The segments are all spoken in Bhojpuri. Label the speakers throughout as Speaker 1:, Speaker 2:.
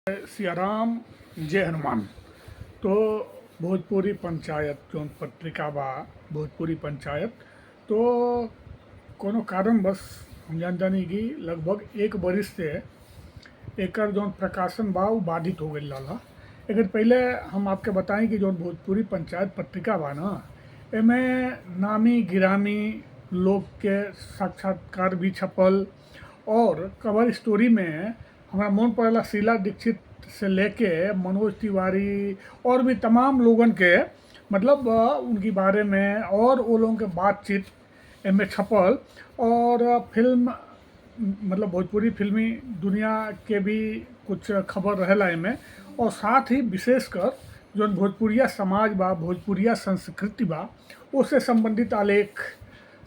Speaker 1: सियाराम, जय हनुमान। तो भोजपुरी पंचायत जौन पत्रिका बा, भोजपुरी पंचायत, तो कोनो कारणवश हम जानतानी कि लगभग एक बरिस से एकर जौन प्रकाशन बा उ बाधित हो गईल रहल। एकर पहिले हम आपके बताई कि जौन भोजपुरी पंचायत पत्रिका बा न, एमे नामी गिरामी लोग के साक्षात्कार भी छपल और कवर स्टोरी में हमरा मोन पड़ेला शीला दीक्षित से लेके मनोज तिवारी और भी तमाम लोगन के, मतलब उनकी बारे में और वो लोगन के बातचीत एमे छपल। और फिल्म, मतलब भोजपुरी फिल्मी दुनिया के भी कुछ खबर रहेला एमे। और साथ ही विशेषकर जौन भोजपुरिया समाज बा, भोजपुरिया संस्कृति बा, उससे संबंधित आलेख,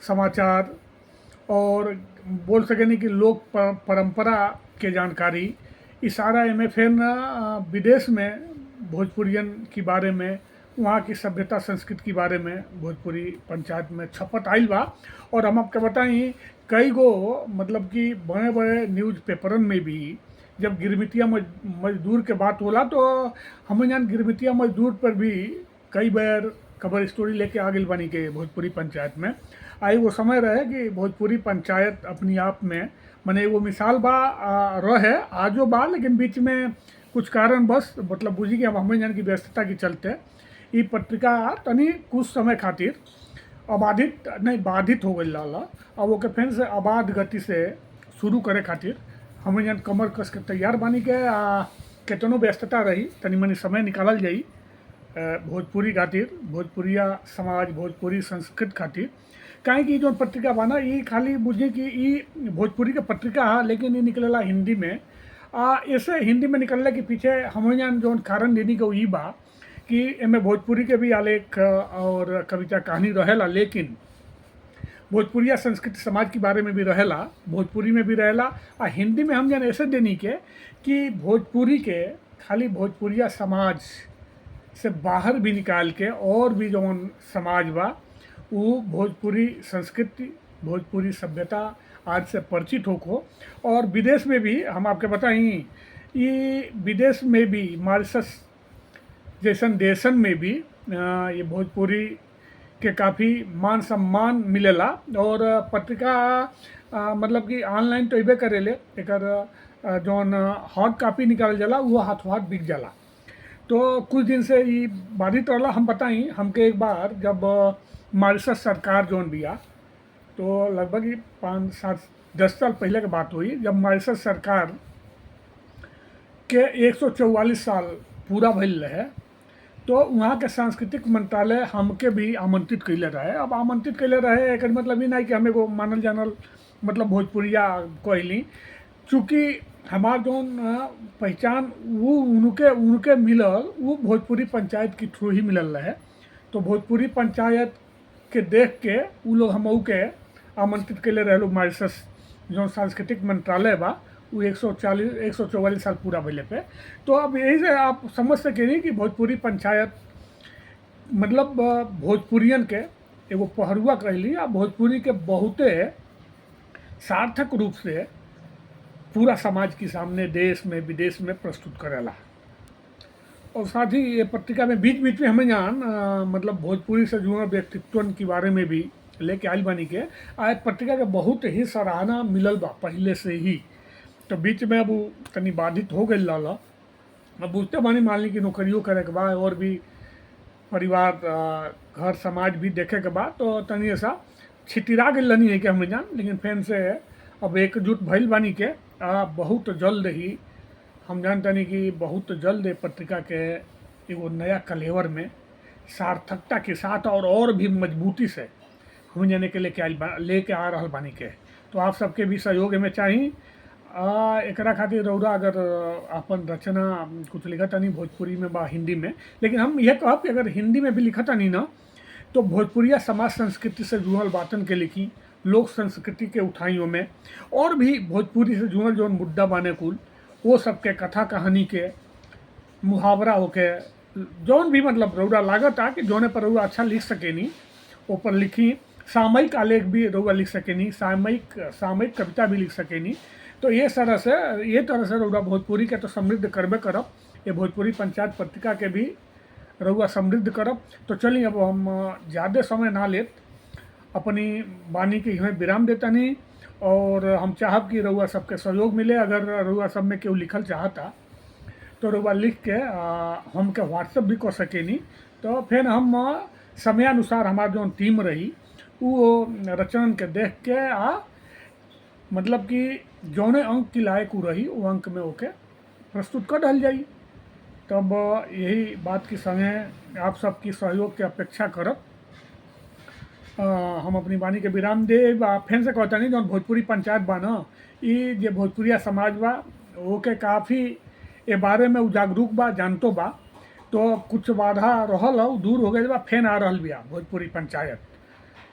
Speaker 1: समाचार और बोल सकेनी कि लोक परंपरा के जानकारी इ सारा एमे। फेन विदेश में भोजपुरियन के बारे में, वहाँ की सभ्यता संस्कृति के बारे में भोजपुरी पंचायत में छपत आइल बा। और हम आपके बताई, कई गो, मतलब कि बड़े बड़े न्यूज़ पेपरन में भी जब गिरमिटिया मजदूर के बात होला, तो हम जान गिरमिटिया मजदूर पर भी कई बार कवर स्टोरी लेके आ गइल बानी के भोजपुरी पंचायत में। आ एगो समय रहे कि भोजपुरी पंचायत अपनी आप में माने एगो मिसाल बा, रहे, आजो बा, लेकिन बीच में कुछ कारणवश, मतलब बुझी कि अब हमें जान की व्यस्तता के चलते ई पत्रिका तनी कुछ समय खातिर अबाधित नहीं, बाधित हो गई रहल। अब ओके फेन से अबाध गति से शुरू करे खातिर हमें जान कमर कस के तैयार बानी के। आ केतनो व्यस्तता रही, तनी मनी समय निकालल जाई भोजपुरी खातिर, भोजपुरिया समाज, भोजपुरी संस्कृति खातिर। काहे कि जौन पत्रिका बा ना, ई खाली बुझी कि ई भोजपुरी के पत्रिका है, लेकिन ई निकलेला हिंदी में। आ ऐसे हिंदी में निकलने के पीछे हम जान जौन कारण देनी के ई बा कि एमे भोजपुरी के भी आलेख और कविता, कहानी रहेला, लेकिन भोजपुरिया संस्कृति समाज के बारे में भी रहेला, भोजपुरी में भी रहेला। आ हिंदी में हम जान ऐसे देनी के कि भोजपुरी के खाली भोजपुरिया समाज से बाहर भी निकाल के और भी जौन समाज बा, उ भोजपुरी संस्कृति, भोजपुरी सभ्यता आज से परिचित होको। और विदेश में भी हम आपके बताई, ई विदेश में भी, मॉरिशस जैसन देशन में भी ये भोजपुरी के काफ़ी मान सम्मान मिलेला। और पत्रिका मतलब कि ऑनलाइन तो अइबे करेले, एकर जौन हार्ड कॉपी निकालल जाला, वो हाथों हाथ बिक जाला। तो कुछ दिन से ई बाधित रहला। हम बताई, हमके एक बार जब मॉरिशस सरकार जौन बिया, तो लगभग ई 5, 7, 10 साल पहले के बात हुई, जब मॉरिशस सरकार के 144 साल पूरा भइल रहे, तो वहाँ के सांस्कृतिक मंत्रालय हमके भी आमंत्रित कैले रहे। अब आमंत्रित कैले रहे, एकर मतलब ई नहीं कि हम एगो मानल जानल मतलब भोजपुरिया कहली। चूँकि हमार जौन पहचान वो उनके उनके मिलल, वो भोजपुरी पंचायत के थ्रू ही मिलल रहे। तो भोजपुरी पंचायत के देख के उ लोग हमहू के आमंत्रित कैले रहे लोग, मॉरिशस जौन सांस्कृतिक मंत्रालय बा, वो 140, 144 साल पूरा भइले पे। तो अब यही से आप समझ सकेनी कि भोजपुरी पंचायत मतलब भोजपुरियन के एगो पहरुआ कहली आ भोजपुरी के बहुते सार्थक रूप से पूरा समाज के सामने देश में, विदेश में प्रस्तुत करेला। और साथ ही ये पत्रिका में बीच बीच में हमें जान मतलब भोजपुरी से जुड़ल व्यक्तित्व के बारे में भी लेके आइल बानी के। आ पत्रिका के बहुत ही सराहना मिलल बा पहले से ही। तो बीच में अब उ तनी बाधित हो गईल रहल। अब बुझते बानी, मान ली कि नौकरियों करे के बा और भी परिवार, घर, समाज भी देखे के बा, तो तनी ऐसा छितिरा गेल रहनी है कि हमें जान। लेकिन फेन से अब एकजुट भइल बानी के। आ बहुत जल्द ही हम जानतानी कि बहुत जल्द ये पत्रिका के एगो नया कलेवर में, सार्थकता के साथ और भी मजबूती से हम जाने के लेके आइल बा, लेके आ रहल बानी के। तो आप सबके भी सहयोग एमे चाही। आ एकरा खातिर रउरा अगर अपन रचना कुछ लिखतानी भोजपुरी में बा हिंदी में, लेकिन हम यह कहब कि अगर हिंदी में भी लिखतानी ना, तो भोजपुरिया समाज संस्कृति से जुड़ल बातन के लिखी, लोक संस्कृति के उठाई में और भी भोजपुरी से जुड़ल जौन मुद्दा बाने कुल, वो सबके कथा कहानी के, मुहावरा होके, जौन भी मतलब रउरा लागता कि जौने पर रउरा अच्छा लिख सकेनी, ऊपर लिखी। सामयिक आलेख भी रउआ लिख सकेनी, सामयिक सामयिक कविता भी लिख सकेनी। तो ये तरह से रउरा भोजपुरी के तो समृद्ध करबे करब, ये भोजपुरी पंचायत पत्रिका के भी रउआ समृद्ध करब। तो चलिए, अब हम ज़्यादा समय ना लेत अपनी वाणी के यहाँ विराम देतानी और हम चाहब कि रउआ सबके सहयोग मिले। अगर रउआ सब में केहू लिखल चाहता तो रउआ लिख के हमके व्हाट्सएप भी कर सकेनी। तो फिर हम समयानुसार हमार जौन टीम रही, वो रचनन के देख के आ मतलब कि जौने अंक की लायक उ रही, वो अंक में ओके प्रस्तुत कर डल जाई। तब यही बात की संगे आप सबकी सहयोग के अपेक्षा करब हम अपनी वाणी के विराम देब। आ फेन से कहतानी, जौन भोजपुरी पंचायत बा न, ई जे भोजपुरिया समाज बा, ओके काफ़ी ए बारे में उ जागरूक बा, जानतो बा। तो कुछ बाधा रहल ह, उ दूर हो गइल बा। फेन आ रहल बिया भोजपुरी पंचायत।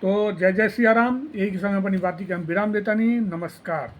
Speaker 1: तो जय जय सिया राम। यही के संग अपनी बाती के हम विराम देतानी। नमस्कार।